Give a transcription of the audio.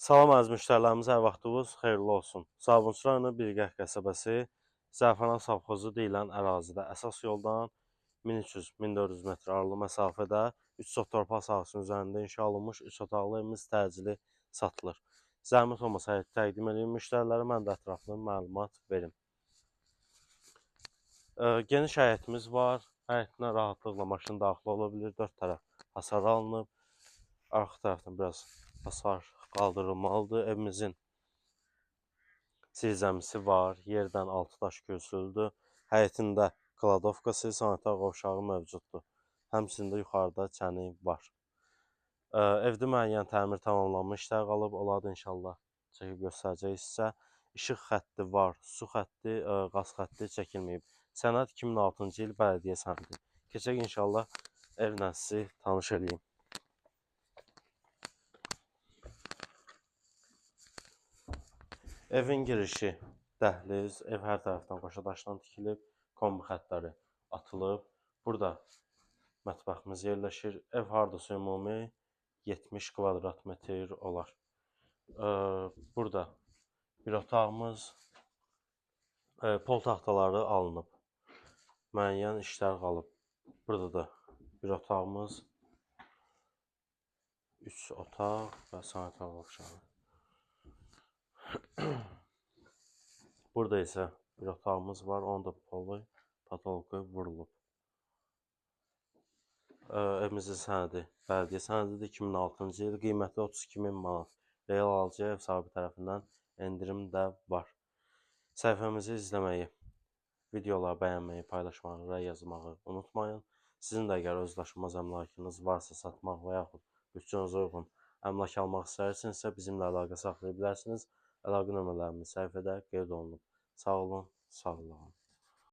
Salam əziz müştərilərimiz, hər vaxtınız xeyirli olsun. Sabunçu rayonu Bilgəh qəsəbəsi Zəfəran sovxozu deyilən ərazidə əsas yoldan 1300-1400 metr aralı məsafədə 3 sot torpaq sahəsinin üzərində inşa olunmuş 3 otaqlı evimiz təcili satılır. Zəhmət olmasa həyəti təqdim edeyim müştərilərə, mən də ətraflı məlumat verim. Geniş həyətimiz var. Həyətinə rahatlıqla maşın daxil ola bilir. 4 tərəf hasar alınıb. Arxa tərəfdən biraz hasar qaldırılmalıdır. Evimizin zirzəmisi var. Yerdən 6 daş kürsülüdür. Həyətində kladovkası, sanitar qovşağı mövcuddur. Həmçinin də yuxarıda çəni var. Evdə müəyyən təmir tamamlanmış işlər qalıb. Onları da inşallah çəkib göstərəcəyik sizə. İşıq xətti var, su xətti, qaz xətti çəkilməyib. Sənəd 2006-cı il bələdiyyə sənədi. Keçək inşallah evlə sizi tanış eləyim. Evin girişi dəhliz, ev hər tərəfdən qoşa daşdan tikilib, kombi xəttləri atılıb. Burada mətbəximiz yerləşir. Ev hardasa ümumi 70 kvadrat metr olar. Burada bir otağımız, pol taxtaları alınıb. Müəyyən işlər qalıb. Burada da bir otağımız, 3 otaq və sanitar qovşağı. Burada isə bir otağımız var. Onun da polu, patolku vurulub. Evimizin sənədi bələdiyyə sənədidir. 2006-cı il, qiyməti 32.000 manat. Real alıcıya ev sahibi tərəfindən endirim də var. Səhifəmizi izləməyi, videoları bəyənməyi, paylaşmağı, rəy yazmağı unutmayın. Sizin də əgər özdaşınmaz əmlakınız varsa satmaq və yaxud büdcənizə uyğun əmlak almaq istəyirsinizsə bizimlə əlaqə saxlaya bilərsiniz. Əlaqə nömrələrimiz səhifədə qeyd olunub. Sağ olun, sağ olun.